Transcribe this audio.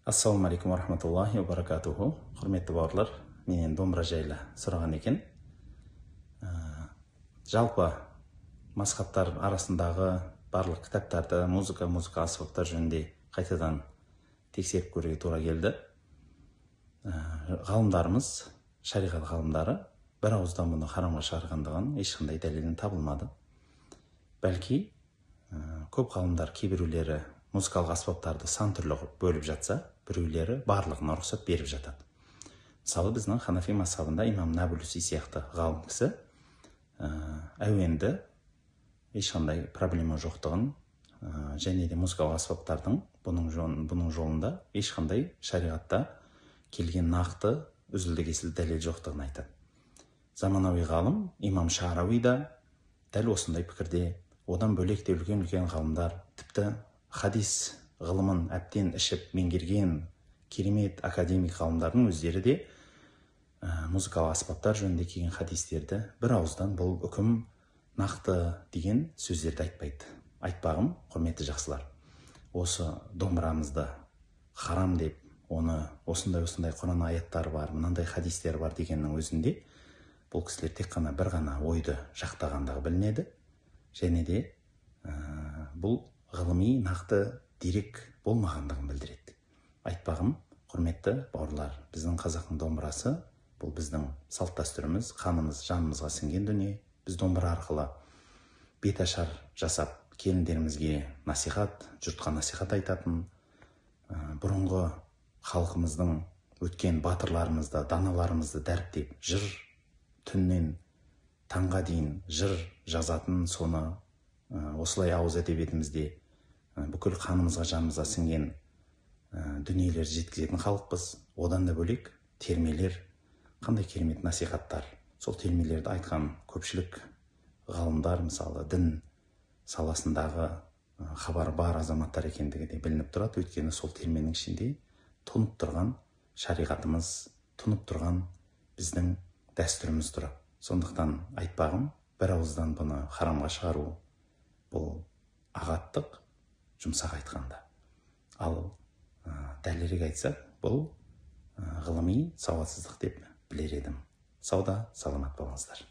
Ассалаумағалейкум рахматуллахи ва баракатуху. Құрметті бауырлар, менен домбыра жайлы сұраған екен. Жалпы мазхабтар арасындағы барлық кітаптарды, музыка аспаптар жөнінде қайтадан тексеріп көруге тура келді. Ғалымдарымыз, шариғат ғалымдары бір ауыздан бұны харамға шығарғандығын ешқандай дәлелін табылмады. Бәлки көп ғалымдар кейбіреулері музыкалық аспаптарды сан түрлі бөліп жатса, біреулері барлығына рұқсат беріп жатады. Мысалы, біздің Ханафи мазхабында имам Набулуси сияқты ғалым кісі әуенді ешқандай проблема жоқтығын, және де музыкалық аспаптардың бұның жолында ешқандай шариғатта келген нақты үзілді-кесілді дәлел жоқтығын айтады. Заманауи ғалым имам Шаарауи да дәл осындай пікірде. Одан бөлек те үлкен-үлкен ғалымдар, тіпті хадис ғылымын әбден ішіп меңгерген керемет академик ғалымдардың өздері де музыкалық аспаптар жөнінде келген хадистерді бір ауыздан бұл үкім нақты деген сөздерді айтпайды. Айтпағым, құрметті жақсылар, осы домбырамызды харам деп, оны осындай-осындай Құран аяттары бар, мынандай хадистер бар дегеннің өзінде бұл кісілер тек қана бір ғана ойды жақтағандығы білінеді. Және де бұл ғылыми нақты дерек болмағандығын білдіреді. Айтпағым, құрметті бауырлар, біздің қазақтың домбырасы бұл біздің салт дәстүріміз, қанымыз, жанымызға сіңген дүние. Біз домбыра арқылы беташар жасап, келіндерімізге насихат, жұртқа насихат айтатын, бұрынғы халқымыздың өткен батырларымызды, даналарымызды дәріптеп, жыр түннен таңға дейін жыр жазатын, соны осылай ауыз әдебиетімізде бүкіл қанымызға, жанымызға сіңген дүниелерді жеткізетін халықпыз. Одан да бөлек термелер, қандай керемет насихаттар. Сол термелерді айтқан көпшілік ғалымдар, мысалы, дін саласындағы хабары бар азаматтар екендігі де білініп тұрады. Өйткені сол терменің ішінде тұнып тұрған шариғатымыз, тұнып тұрған біздің дәстүріміз тұрады. Сондықтан айтпағым, бір ауыздан бұны харамға шығару бұл ағаттық, жұмсақ айтқанда. Ал дәлірек айтсақ, бұл ғылыми сауатсыздық деп білер едім. Сауда, саламат болыңыздар.